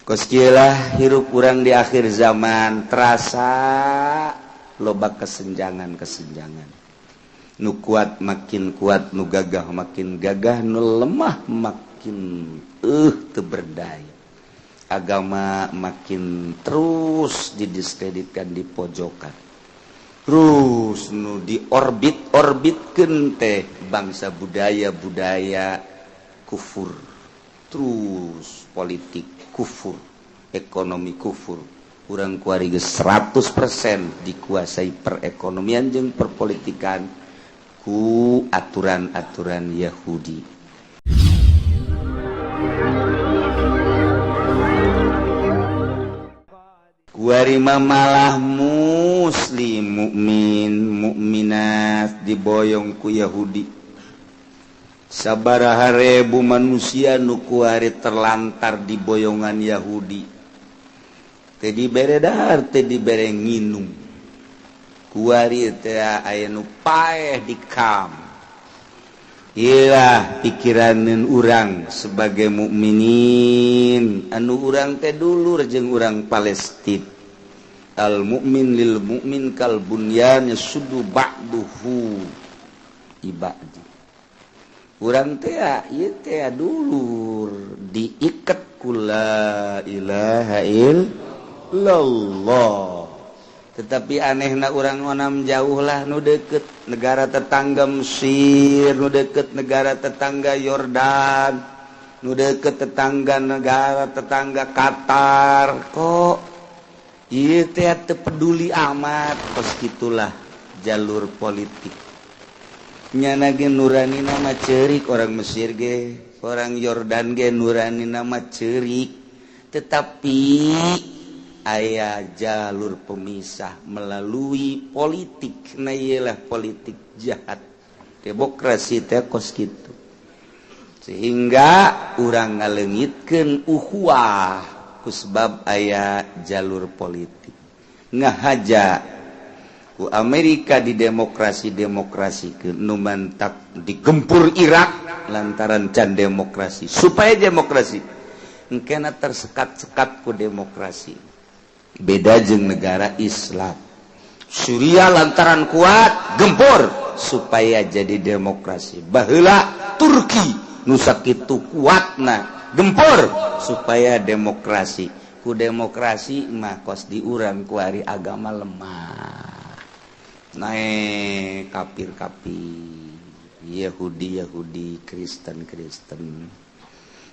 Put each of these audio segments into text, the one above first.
Kos kieulah hirup urang di akhir zaman, terasa loba kesenjangan-kesenjangan. Nu kuat makin kuat, nu gagah makin gagah, nu lemah makin teu berdaya. Agama makin terus didiskreditkan, di pojokan. Terus nu diorbit-orbitkeun teh bangsa budaya-budaya kufur. Terus politik kufur, ekonomi kufur. Urang kuari geus 100% dikuasai perekonomian jeung perpolitikan ku aturan-aturan Yahudi. Kuari mah malah muslim, mukmin, mukminat diboyong ku Yahudi. Sabaraha ribu manusia nu kuari terlantar di boyongan Yahudi. Teu dibere dahar, teu dibere nginum. Kuari teh aya nu paeh di kam. Iyalah pikiraneun urang sebagai mukminin, anu urang teh dulur jeung urang Palestina. Al mukmin lil mukmin kal bunyan yasuddu ba'duhu ibadi. Urang teh ieu teh dulur diiket ku la ilaha illallah. Tetapi anehna urang onam jauh lah, nu deket negara tetangga Mesir, nu deket negara tetangga Yordan, nu deket tetangga negara tetangga Qatar, kok ieu teh teu peduli amat. Kos kitulah jalur politik. Nyana ge nurani nama cerik, orang Mesir ge, orang Yordan ge nurani nama cerik, tetapi aya jalur pemisah melalui politik. Nah, iyalah politik jahat demokrasi teh kos kitu, sehingga urang ngaleungitkeun ukhuwah kusebab aya jalur politik. Ngahaja ku Amerika di demokrasi demokrasi ke nu mantak digempur Irak lantaran can demokrasi, supaya demokrasi. Engkena tersekat-sekat ku demokrasi. Beda jeung negara Islam. Suriah lantaran kuat gempur supaya jadi demokrasi. Baheula Turki nu sakitu kuatna gempur supaya demokrasi. Ku demokrasi mah kos di urang kuari agama lemah, naik kafir-kafir, Yahudi Yahudi, Kristen Kristen,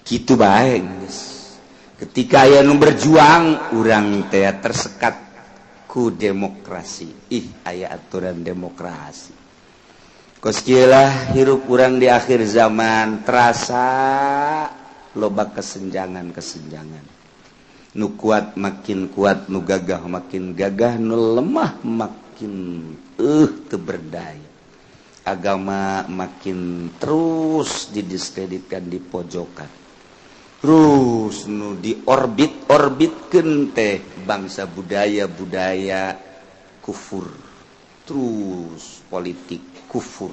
gitu bae geus. Ketika aya nu berjuang, urang teh tersekat ku demokrasi. Ih, aya aturan demokrasi. Kos kieulah hirup urang di akhir zaman, terasa loba kesenjangan-kesenjangan. Nu kuat makin kuat, nu gagah makin gagah, nu lemah makin teu berdaya. Agama makin terus didiskreditkan, di pojokan. Terus nu diorbit-orbitkeun teh bangsa budaya-budaya kufur. Terus politik kufur,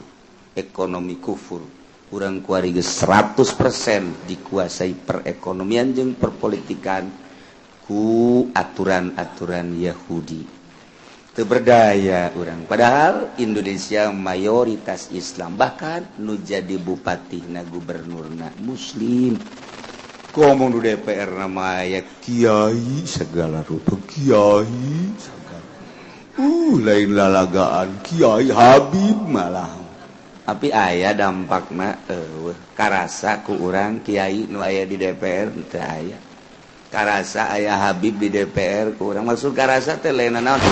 ekonomi kufur. Urang kuari geus 100% dikuasai perekonomian jeung perpolitikan ku aturan-aturan Yahudi. Teu berdaya urang. Padahal Indonesia mayoritas Islam, bahkan nu jadi bupati na gubernurna muslim. Ngomong di DPR nama aya kiai segala rupa, kiai segala, lain lalagaan kiai Habib malah. Tapi aya dampakna eueuh karasa ku urang kiai nu aya di DPR teu aya. Karasa aya Habib di DPR ku urang. Maksud karasa teh lain naon,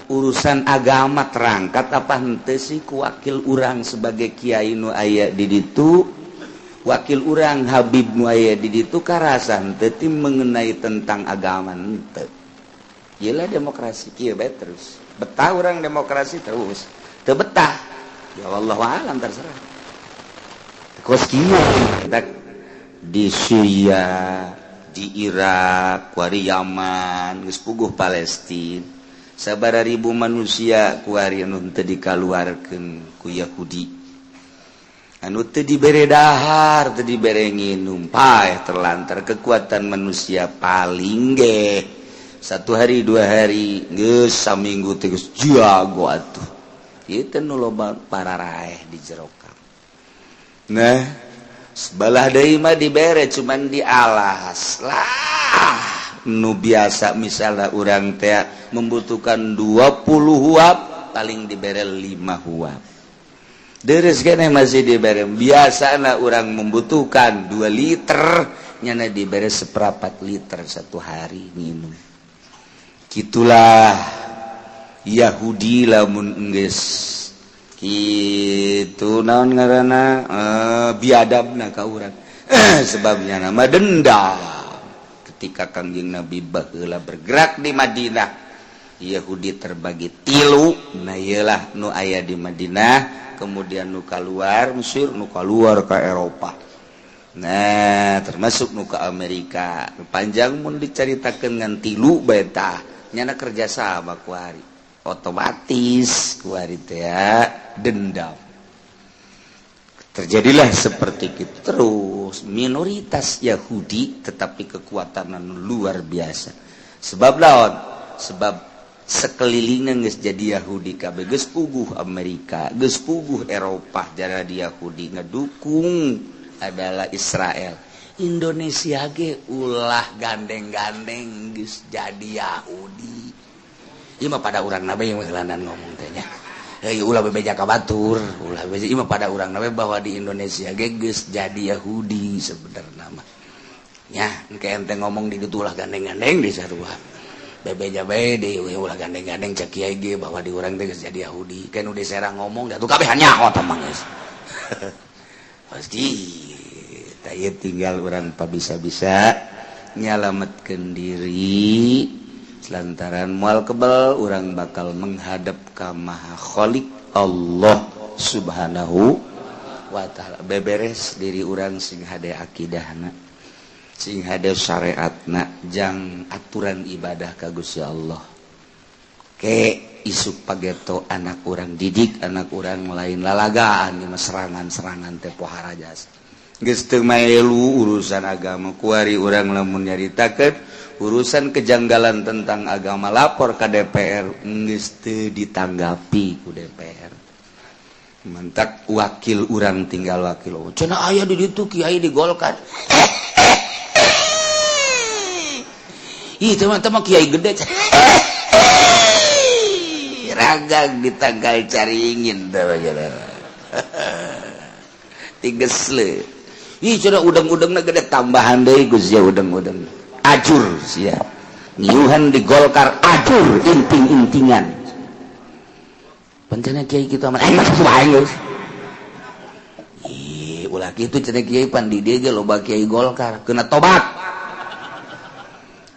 urusan agama terangkat apa henteu sih ku wakil urang sebagai kiai nu aya di ditu, wakil urang Habib nu aya di ditu, karasa henteu ti mengenai tentang agama henteu. Iyalah demokrasi kieu bae terus. Betah urang demokrasi terus, teu betah ya wallahu alam, terserah. Kos kieu di Syria, di Irak kuari, Yaman geus puguh, Palestina sabaraha ribu manusia kuari anu teu dikaluarkeun ku Yahudi. Anu teu dibere dahar, teu dibere nginum, paeh terlantar. Kekuatan manusia paling ge satu hari, 2 hari, geus saminggu teh geus jago atuh. Ieu nu loba pararaeh di jero. Nah, sebelah deui mah dibere, cuman dialas lah. Nu biasa misalnya urang teh membutuhkan 20 huab, paling dibere 5 huab. Deres kene masih dibere. Biasana urang membutuhkan 2 liter, nyana dibere seperempat liter satu hari minum. Gitulah Yahudi lamun geus kitu, naon ngaranna, biadabna ka urang, sebabnya nama dendam. Ketika Kangjeng Nabi baheula bergerak di Madinah, Yahudi terbagi tilu. Nah, iyalah nu aya di Madinah, kemudian nu keluar Mesir, nu keluar ke Eropa, nah termasuk nu ke Amerika. Panjang mun diceritakan ngan tilu beta nyana kerjasama kuari, otomatis kuari teh dendam. Terjadilah seperti itu terus, minoritas Yahudi tetapi kekuatan luar biasa. Sebab lawan sebab sekelilingnya geus jadi Yahudi kabeh, geus puguh Amerika, geus puguh Eropah jadi Yahudi, ngedukung adalah Israel. Indonesia ge ulah gandeng-gandeng, geus jadi Yahudi. Ieu mah pada urang nabe yang heulanan ngomong teh nya. Heuh, ulah bebeja ka batur, ulah bebeja. Ieu mah pada urang nabe bahwa di Indonesia ge geus jadi Yahudi sebenarnya mah. Nya, engke ente ngomong di ditu ulah gandeng-gandeng di sarua. Bebeja bae di ulah gandeng-gandeng, cek kiai ge bahwa di urang teh geus jadi Yahudi. Kan udah serang ngomong da tuh kabehan nyaho tah mah geus. Pasti tah ieu tinggal urang pabisa-bisa nyalametkeun diri lantaran moal kebal urang bakal menghadap ka Maha Khalik Allah Subhanahu wa Ta'ala. Beberes diri urang sing hade akidahna, sing hade syariatna, jang aturan ibadah ka Gusti Allah. Ke isuk pageto anak urang, didik anak urang lain lalagaan di serangan-serangan teh pohara jasa. Geus teu maelu urusan agama kuari. Urang lamun nyaritakeun urusan kejanggalan tentang agama, lapor ke DPR, geus teu ditanggapi ku DPR. Mantak wakil urang tinggal wakil, oh, cenah aya di ditu kiai di Golkar. Ih, teman-teman, kiai gede ragang ditanggal caringin teh tigesle. Ih, cenah udang-udangna gede, tambahan deui Gus ya, udang-udang ajur sia ngiuhan di Golkar, ajur inting-intingan pencana kiai kitu amat aing mah aing geus. Ih, ulah kitu cenah kiai, pan di dieu ge loba kiai Golkar, kena tobat,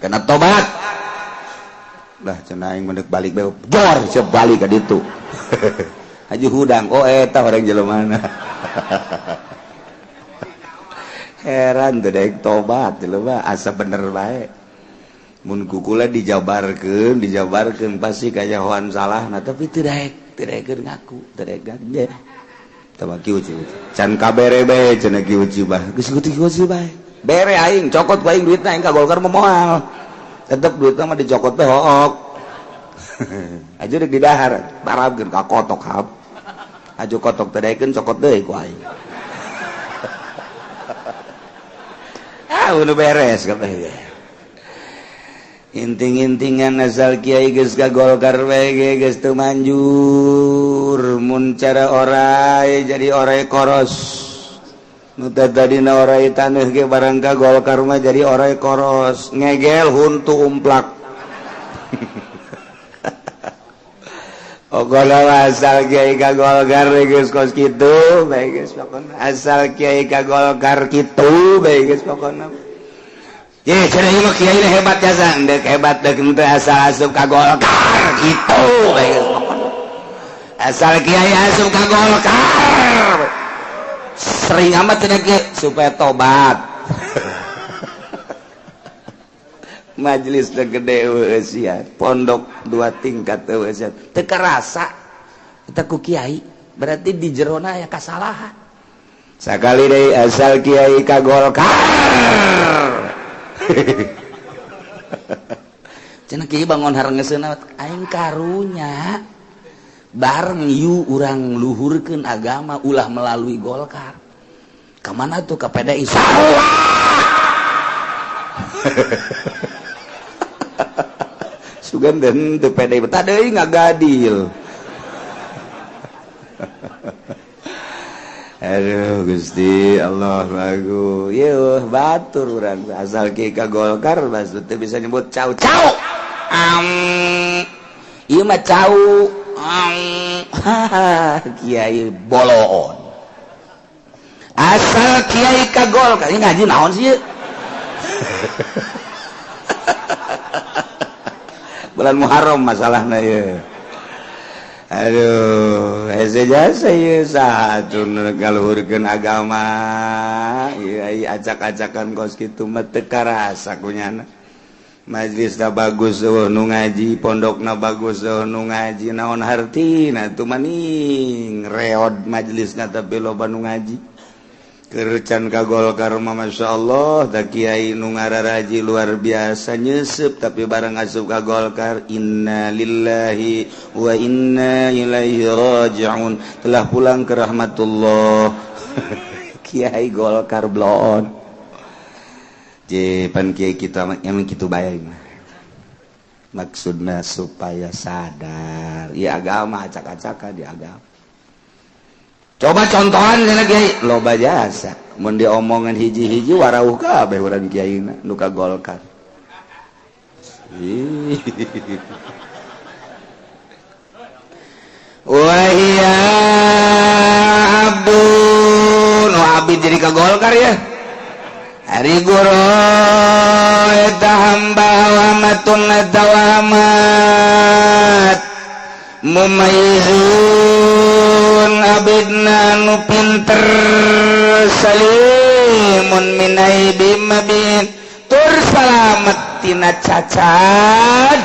kena tobat lah cenah. Aing mendek balik bae jor siap balik ka ditu. Haji hudang, oh eta orang jelema. Heran tuh daek tobat jelema asa bener bae. Mun kukula dijabarkeun, dijabarkeun pasti kanyahoan salah. Nah, tapi teu daek, teu daekeun ngaku, teu daek ngaku. Tah kieu can kabere bae cenah kieu bah geus kieu bae. Bere aing, cokot ku aing duitna, aing ka Golkar mah moal. Tetep duitna mah dicokot teh hook. Aja dek didahar, barabkeun ka kotok hap. Aju kotok teh daekeun, cokot deui ku aing. Ah, udah beres kabeh. Inting-intingan asal kiai geus ka Golkar bae ge geus teu manjur. Mun cara orai jadi orai koros. Nu tadina orai taneuh ge barang ka Golkar mah jadi orai koros, ngegel huntu umplak. Pokona asal kiai ka Golkar geus kos kitu bae geus pokona. Asal kiai ka Golkar kitu bae geus pokona. Ye, cenah ieu mah kiai hebat jasa, deuk hebat deuk henteu asal asup ka Golkar kitu bae geus pokona. Asal kiai asup ka Golkar. Sering amat cenah kiai supaya tobat. Majelis teh gede eueuh, pondok dua tingkat eueuh, teu karasa eta ku kiai, berarti di jerona aya kasalahan. Sakali deui asal kiai ka Golkar. Cenah kiai bangun harengeseuna aing karunya. Bareng yu urang luhurkeun agama ulah melalui Golkar. Kamana tuh ka PDI? Sarua. Sugan den teu PDI betah deui ngagadil. Aduh Gusti Allah lagu yeuh batur urang asal kieu ka Golkar maksud teu bisa nyebut cau cau. Ieu mah cau. Kiai boloon. Asal kiai ka Golkar ini ngaji naon sih? Bulan Muharram masalahna ieu. Aduh, hese jasa ieu saha atuh nu ngaluhurkeun agama. Ieu acak-acakan kos kitu mah teu karasa kunyana. Majelisna bagus eueuh nu ngaji, pondokna bagus eueuh nu ngaji, naon hartina atuh maning reod majelisna tapi loba nu ngaji. Kercan ka Golkar mah masyaallah da kiai nu ngararaji luar biasa nyeuseub tapi bareng asup ka Golkar inna lillahi wa inna ilaihi rajiun telah pulang ke rahmatullah. Kiai Golkar bloon. Je pan kiai kita emang kitu bae mah. Maksudna supaya sadar ieu agama acak-acakan di agama. Coba contohan cenah kiai loba jasa mun diomongan hiji-hiji warauh kabeh urang kiaina nu ka Golkar. Wa iya abdun wa abid jadi ka Golkar ya. Ari guru eta hamba wa matun tawamat mumayyizun abidna nu pinter salimun min aibi mabin tur salamet tina cacat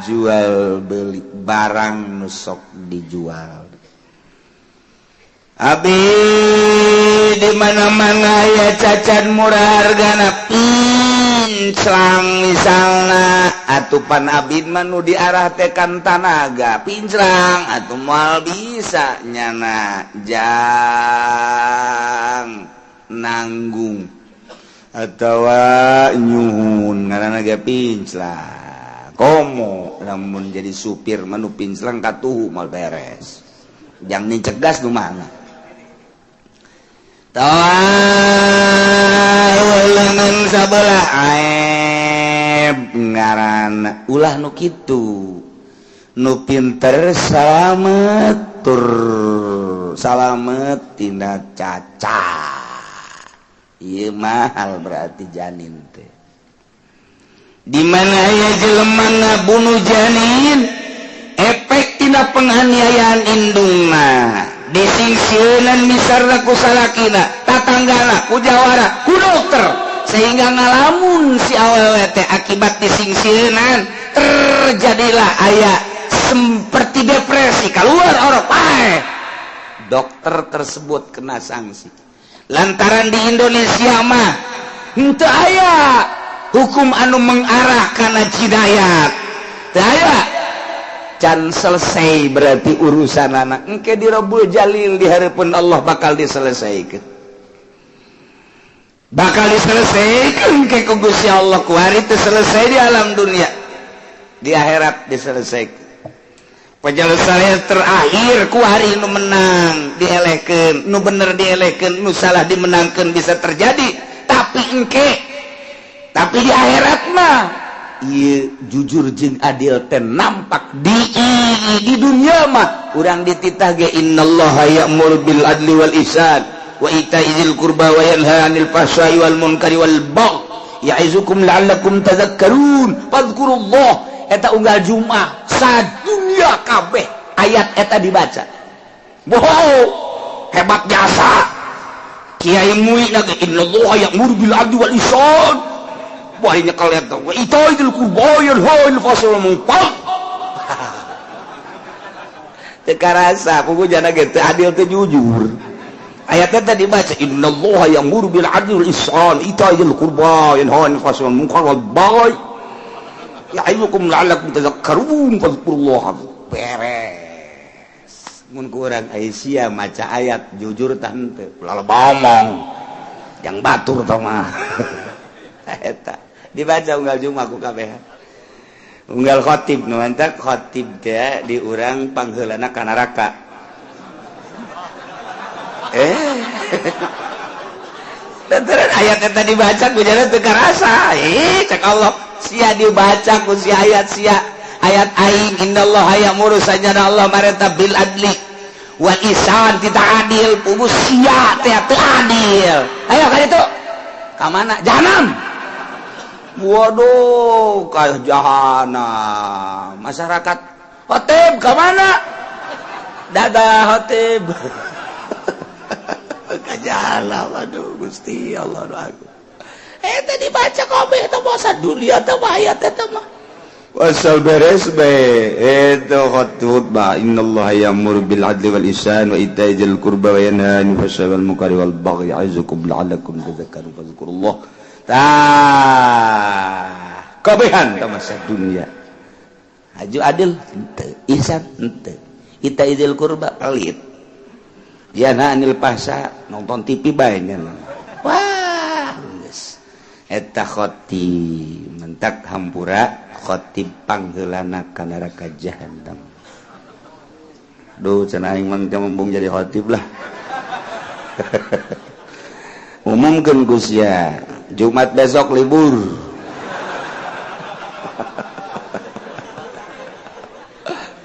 jual beli barang nu sok dijual. Abi di mana-mana ya cacat murah hargana pinclang misalna atupan abid mah nu diarah tekan tanaga pinclang atuh moal bisa nyana jang nanggung atawa nyuhun ngaranna ge pinclang komo lamun jadi supir mah nu pinclang katuhu moal beres jang nicegas nu mana tawalengan sabelah aib ngaran ulah nu kitu nu pinter salamet tur salamet tina cacat ieu mahal berarti janin teh di mana aya jelema ngabunuh janin efek tina penganiayaan indungna disingsieunan misarna ku salakina tatanggana ku jawara ku dokter sehingga ngalamun si awewe teh akibat disingsieunan terjadilah aya seperti depresi keluar orok paeh dokter tersebut kena sanksi lantaran di Indonesia mah henteu aya hukum anu mengarah kana jinayat teu aya can selesai berarti urusan anak engke di Rabbul Jalil di hadapan Allah bakal diselesaikan bakal diselesaikan engke ku Gusti Allah ku hari itu selesai di alam dunia di akhirat diselesaikan penyelesaian terakhir ku hari nu menang dielehkeun nu bener dielehkeun nu salah dimenangkeun bisa terjadi tapi engke tapi di akhirat mah ieu jujur jeung adil teh nampak di dunia mah urang dititah ge innallaha ya'muru bil adli wal ihsan wa ita'i dzil qurba wa yanha 'anil fahsya'i wal munkari wal baghi ya'izukum la'allakum tadhakkarun fadhkurullah eta unggal Jumat sadunya kabeh ayat eta dibaca. Wow, hebat jasa kiai muina ge innallaha ya'muru bil adli wal ihsan wah ini kalian tahu itu itu kurbayan hal fasal mungkal teu karasa kuku jana ge teu adil teu jujur. Ayatnya tadi dibaca, innallaha ya'muru bil adli wal ihsan, ita'i dzil qurba, yanha 'anil fahsya'i wal munkar wal baghi, ya'izukum la'allakum tadhakkarun, fadhkurullah. Beres. Mun kurang Aisyah maca ayat jujur tah henteu, ulah ngomong yang batur tah mah. Eta dibaca unggal Jumat ku kabeh. Unggal khotib nu mantak khotib teh di urang pangheulana ka neraka. Lantaran ayat eta dibaca ku jalan teu karasa. Cek Allah, sia dibaca ku si ayat, sia ayat aing, innallaha ya'muru, sajana Allah marenta, bil adli wal ihsan, tidak adil, pugu sia teh teu adil. Ayo ka ditu. Ka mana? Jahanam. Waduh, ka jahanam. Masyarakat, khotib ka mana? Dadah khotib. Ka jahanam. Aduh Gusti Allah, aduh. Tadi dibaca kabeh teh bahasa dunia teh ayat eta mah. Wasal beres be itu khutbah, innallaha ya'muru bil adli wal ihsan wa ita'i dzil qurba wa yanha 'anil fahsya'i wal munkari wal baghi, ya'izukum la'allakum tadhakkarun, fadhkurullah. Tah kabehan masa dunia haju adil henteu, ihsan henteu, ita'i dzil qurba pelit, yanha 'anil fahsya nonton TV bae nya. Wah, geus eta khotib mentak hampura, khotib pangheulana ka neraka jahanam. Duh, cenah aing mah teu embung jadi khotib lah. Umumkeun ku sia, Jumat besok libur.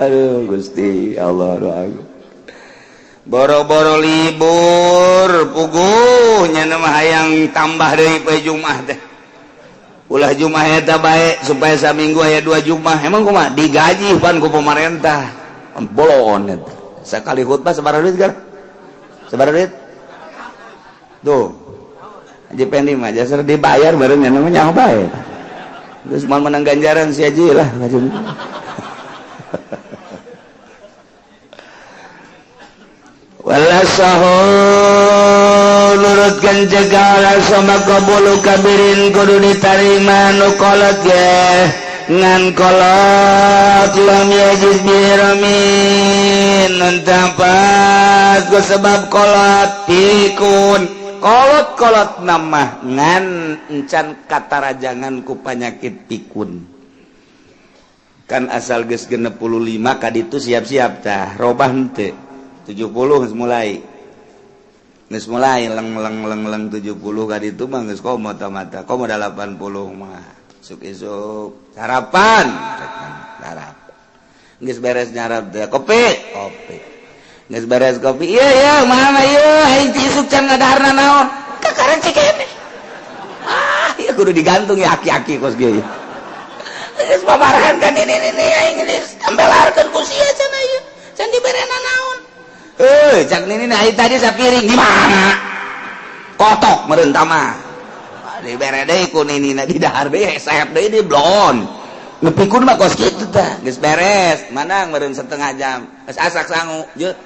Aduh Gusti Allah, aduh. Boro-boro libur, puguh nya mah hayang tambah deui poe Jumat teh. Ulah Jumat eta bae supaya saminggu aya 2 Jumat. Emang kumaha digaji pan ku pemerintah? Bolon eta. Sakali khutbah sabaraha duit gar? Sabaraha duit? Tuh. Haji Pendi mah jasar dibayar bareng nya namanya bae. Terus mau menang ganjaran si Haji lah. Wala sahu nurutkeun cegala sama qabulu kabirin kudu ditarima nu kolot ge ngan kolot lam yajiz biramin nuntapat ku sebab kolot pikun kolot-kolot nama ngan encan katarajangan ku panyakit pikun. Kan asal geus 65 kaditu siap-siap tah robah henteu 70 geus mulai. Geus mulai leng leng leng leng 70 kaditu mah geus komo mata komo 80 mah. Isuk isuk sarapan, sarapan. Geus beres nyarap teh kopi, kopi. Geus beres kopi, ieu ieu mana ieu aing ti isuk can ngadaharna naon? Kakaren cikene. Ah, ieu kudu digantung ya aki-aki kos kieu. Geus babarahan kan ini ini aing geus tambelarkeun ku sia cenah ieu. Can diberena naon? Cak nini aing tadi sapiring di mana? Kotok meureun mah. Dibere deui ku nini di dahar deui sehat deui di blon. Nu pikun mah kos kitu tah. Geus beres, manang meureun setengah jam. Geus asak sangu, jeung.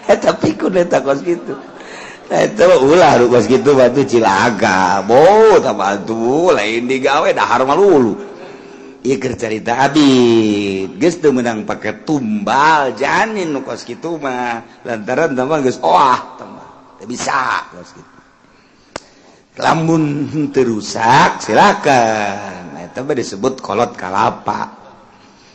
Eta pikun eta kos kitu. Eta ulah nu kos kitu batu cilaka. Bo, tah batu lain digawe dahar malulu. Ieu keur carita abid geus teu meunang pake tumbal janin nu kos kitu mah lantaran tah mah geus oah tah mah teu bisa kos kitu. Lamun teu rusak silakan. Eta mah disebut kolot kalapa.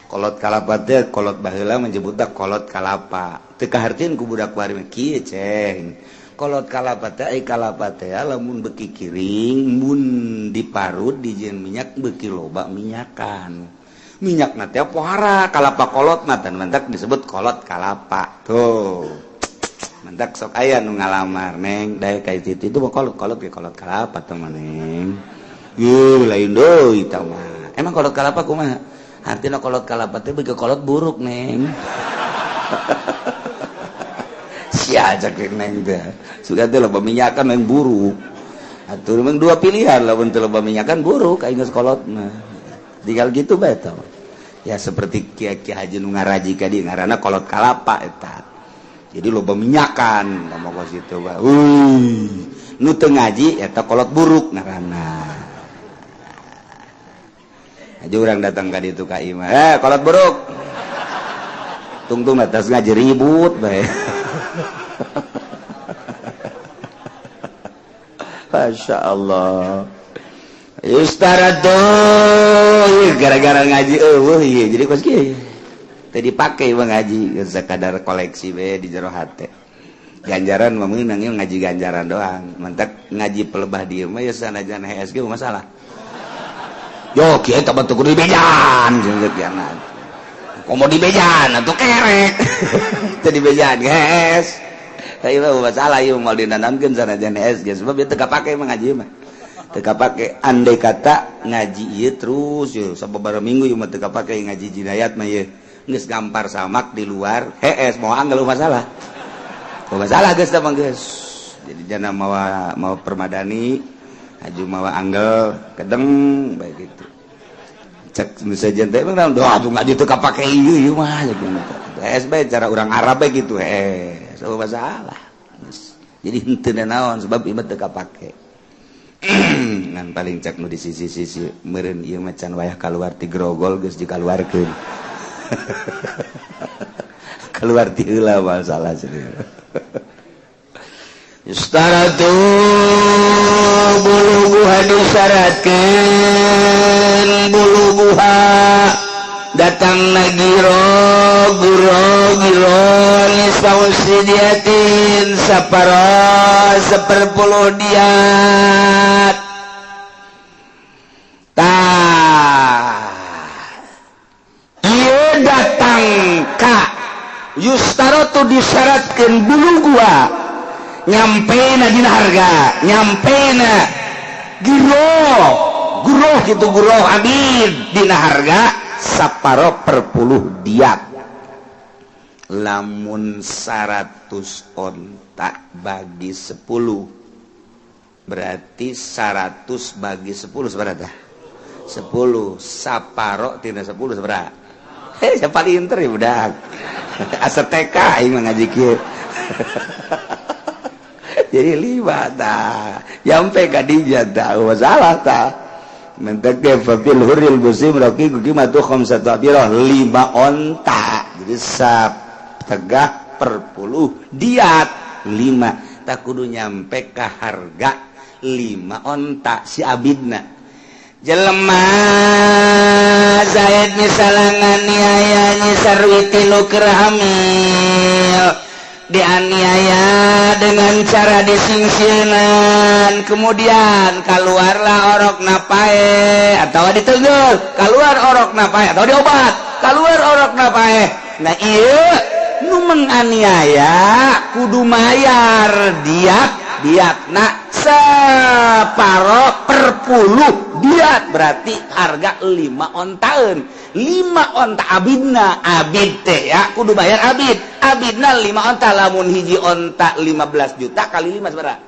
Kolot kalapa teh kolot baheula menyebutna kolot kalapa. Teu kahartieun ku budak bari mah kieu ceng. Kolot kalapa teh ai kalapa teh lamun beuki kiring mun diparut dijieun minyak beuki loba minyakan. Minyakna teh pohara kalapa kolot mah tan mantak disebut kolot kalapa. Tuh. Mantak sok aya nu ngalamar neng daek ka itu mah kolot kolot ge kolot kalapa teh mah neng. Yeuh lain deui tah mah. Emang kolot kalapa kumaha? Artina kolot kalapa teh beuki kolot buruk neng. Sia cek neng teh. Sudah teh loba minyakan yang buruk. Atuh memang dua pilihan, lamun teu loba minyakan buruk aing geus kolot mah. Tinggal gitu bae tah. Ya, seperti Kiai Kiai Haji nu ngaraji ka dieu, ngaranna kolot kalapa eta. Jadi loba minyakan ngomong kos itu. Wih, nu teu ngaji eta kolot buruk ngaranna. Aja orang datang ka ditu ka imah, "Eh, kolot buruk." Tungtung atas ngaji ribut bae. Masya Allah. Yustaratu gara-gara ngaji eueuh ieu jadi kos kieu. Teu dipake mah ngaji sakadar koleksi we di jero hate. Ganjaran mah meunang ngaji ganjaran doang. Mantak ngaji pelebah dieu mah ya sanajan HSG masalah. Yo kieu teh batu kudu dibejan jeung kieu. Komo dibejan atuh kerek. Teu dibejan geus. Ieu mah masalah ieu moal dinanamkeun sanajan HSG sebab ieu teu kapake mah ngaji mah. Teu kapake andai kata ngaji ieu terus yeuh sababaraha minggu ieu mah teu kapake ngaji jinayat mah ieu. Geus gampar samak di luar hees moal anggal masalah. Masalah geus teh mah geus. Jadi jana mawa mawa permadani aju mawa anggel kedeng bae gitu. Cek sejen teh mah doa tuh ngaji teu kapake ieu ieu mah gitu. Hees bae cara urang Arab bae gitu hees. Oh masalah. Jadi henteu naon sebab ieu mah teu kapake. Ngan paling cek nu di sisi-sisi meureun ieu mah can wayah kaluar ti grogol geus dikaluarkeun. Keluar ti heula masalah serius. Yustaratu buluguha disyaratkeun buluguha datang na giro guro giro nisfausidiatin saparo seperpuluh diat. Tah ieu datang ka yustarotu disyaratkeun buluguha nyampe na dina harga nyampe na giro guroh gitu guroh abid dina harga saparo per puluh diat. Lamun 100 onta bagi 10 berarti 100 bagi 10 seberapa? 10 saparo tina 10 seberapa? Hei, siapa paling pinter ya budak asa TK aing mah ngaji kieu. Jadi lima tah nyampe ka dinya tah masalah tah mentek ge fafil hurril muslim raqiqu qimatu khamsatu abirah lima onta. Jadi tegah per puluh diat lima tak kudu nyampe ka harga lima onta si abidna. Jelema Zaid misalnya nganiaya Nyi Sarwiti nu keur hamil, dianiaya dengan cara disingsieunan, kemudian keluarlah orok napae atau ditenggel keluar orok napae atau diobat keluar orok napae. Nah, iya nu menganiaya kudu mayar diat diatna separo per puluh diat, berarti harga lima ontaeun lima onta abidna. Abid teh ya kudu bayar abid abidna lima onta. Lamun hiji onta 15 juta kali 5 seberapa?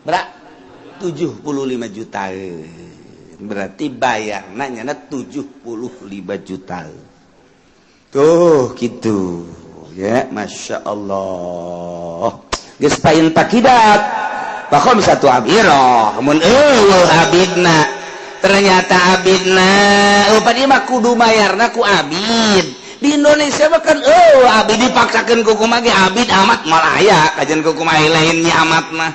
Berapa? 75 juta. Berarti bayarna nyana 75 juta tuh gitu ya. Masya Allah, geus pain takidat bakom satu abiroh mun eueuh abidna. Ternyata abidna upadi mah kudu bayarna ku abid. Di Indonesia mah kan eueuh abid, dipaksakeun ku kumaha ge abid amat moal aya kajian ku kumaha lainnya amat mah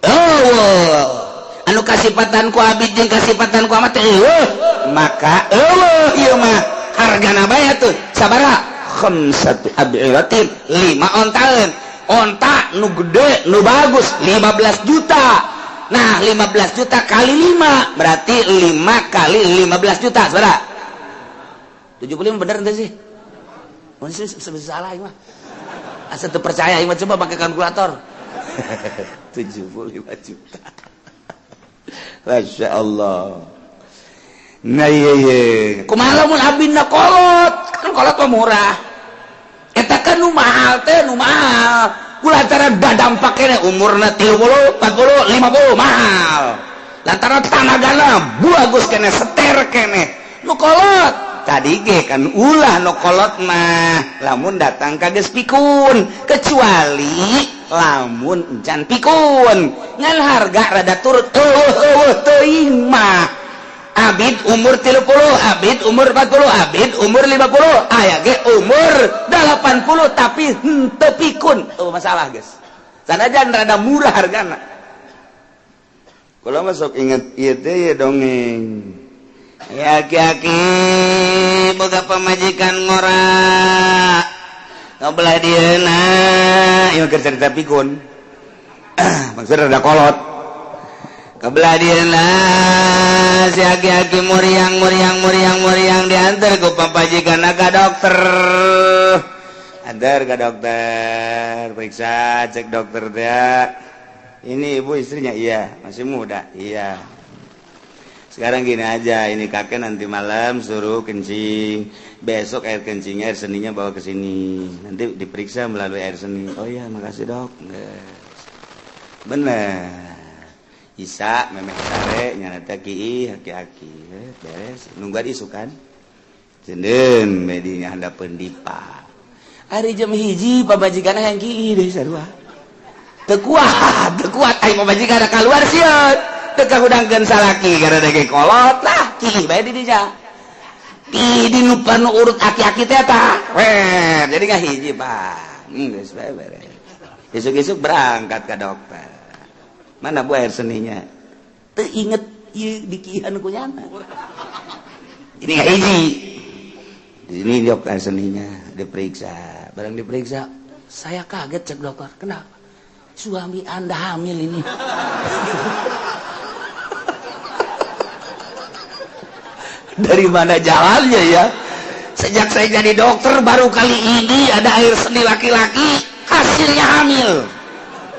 eueuh anu kasipatan ku abid jeung kasipatan ku amat eueuh. Maka eueuh ieu mah hargana bae tuh sabaraha? Khamsatu abiratin lima ontaeun onta nu gede nu bagus 15 juta. Nah, 15 juta kali 5 berarti 5 kali 15 juta saudara 75. Bener ente sih? Masih salah mah asa teu percaya mah, coba pakai kalkulator. 75 juta. Masya Allah. Nah, iya iya kumaha lamun abina kolot? Kan kolot mah murah. Eta kan nu mahal teh nu mahal kulantaran badampak kene umurna 30 40 50 mahal lantaran tanagana bagus kene seter kene. Nu kolot tadi ge kan ulah nu kolot mah lamun datang ka geus pikun, kecuali lamun encan pikun ngan harga rada turut. Eueuh eueuh teuing mah abid umur 30, abid umur 40, abid umur 50, aya ge umur 80 tapi henteu pikun. Oh, masalah guys, sanajan rada murah hargana. Kalau masuk inget ieu teh ya dongeng ya, aki-aki boga pamajikan ngora ngobelah dieuna, ieu keur cerita pikun, maksudna rada kolot. Kebelah dieuna si aki-aki muriang muriang muriang muriang, diantar ku pamajikan ka dokter. Antar ke dokter, periksa, cek dokter teh, "Ini ibu istrinya?" "Iya." "Masih muda?" "Iya." "Sekarang gini aja, ini kakek nanti malam suruh kencing, besok air kencingnya, air seninya bawa ke sini, nanti diperiksa melalui air seni." "Oh iya, makasih, Dok." Bener, Isa memeh sare nyana teh kiih aki-aki beres nungguan isukan cendeun medinya handapeun dipa. Ari jam 1 pamajikan yang kiih deui sarua teu kuat, teu kuat ai pamajikan keluar, sieun teu kahudangkeun salaki karena dege kolot lah, kiih bae di dinya, kiih di nu urut aki-aki teh tah weh. Jadi ngahiji, Pak, geus bae beres. Isuk-isuk berangkat ke dokter, "Mana, Bu, air seninya?" Teu inget ieu dikihan ku nyana. Ini ngahiji di sini, dok, air seninya diperiksa. Barang diperiksa, "Saya kaget," cek dokter. "Kenapa?" "Suami Anda hamil ini." Dari mana jalannya ya? Sejak saya jadi dokter baru kali ini ada air seni laki-laki hasilnya hamil.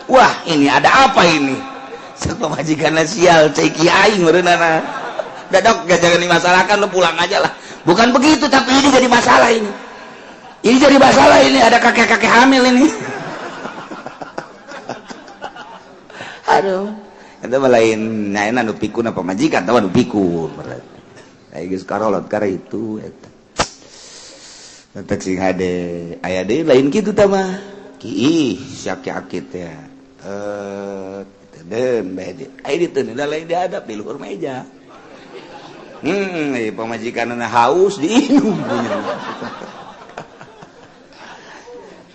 Wah, ini ada apa ini? Pamajikan sial, cek aing meureunana. "Udah, Dok, gak, jangan dimasalahkan, lu pulang aja lah." Bukan begitu, tapi ini jadi masalah ini. Ini jadi masalah ini, ada kakek-kakek hamil ini. Aduh, itu mah lain nyaena nu pikun apa majikan, tahu nu pikun berarti. Ai geus karolot kara itu eta. Eta sing hade aya deui lain kitu tah mah. Kiih si aki-aki teh. Eh, den bae di. Ai ditu lain dihadap di luhur meja. Pamajikan haus diinum.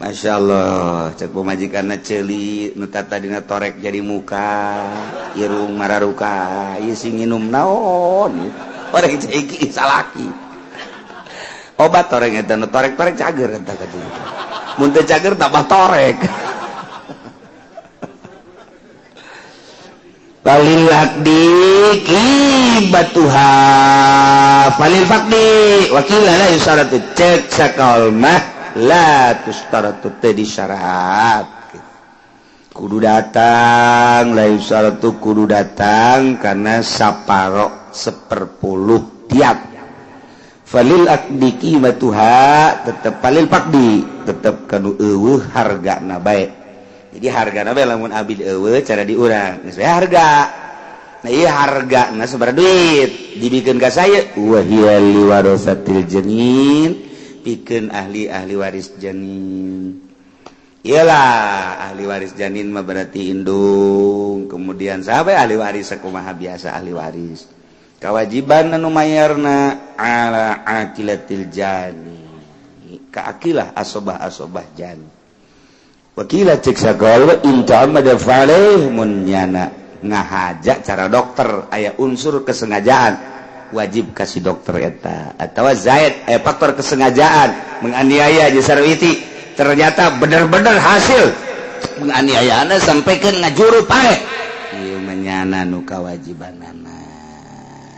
Masya Allah, cek pamajikan ceuli nu tadina torek jadi muka irung mararuka, ieu sing nginum naon orang ceki salaki obat torek eta nu torek-torek cager eta ka dieu, mun teu cager tambah torek. Falil aqdi qibatuha falil faqdi wakila la yusaratu, cek sakal mah la tustaratu teu disyarat kudu datang, la yusaratu kudu datang karena saparo 1/10 tiap. Falil aqdi qimatuha tetep, falil faqdi tetep kanu eueuh hargana bae. Jadi harga nabe lamun abid eueuh cara diurang geus harga. Nah, iya harga na sabaraha duit dibikeun ka saya, wa hiya liwarasatil janin, pikeun ahli-ahli waris janin. Iyalah ahli waris janin mah berarti indung, kemudian sampai ahli waris sakumaha biasa ahli waris. Kewajiban anu mayarna ala aqilatil jani, ka aqilah asobah-asobah jani. Wakila cek sakal in ta'ammada fa'alaih, mun nyana ngahaja cara dokter aya unsur kesengajaan wajib kasih dokter eta, atau zaid aya faktor kesengajaan menganiaya Sarwiti, ternyata bener-bener hasil penganiayaan sampai ke ngajuru paeh, ieu menyana nu kawajibanana.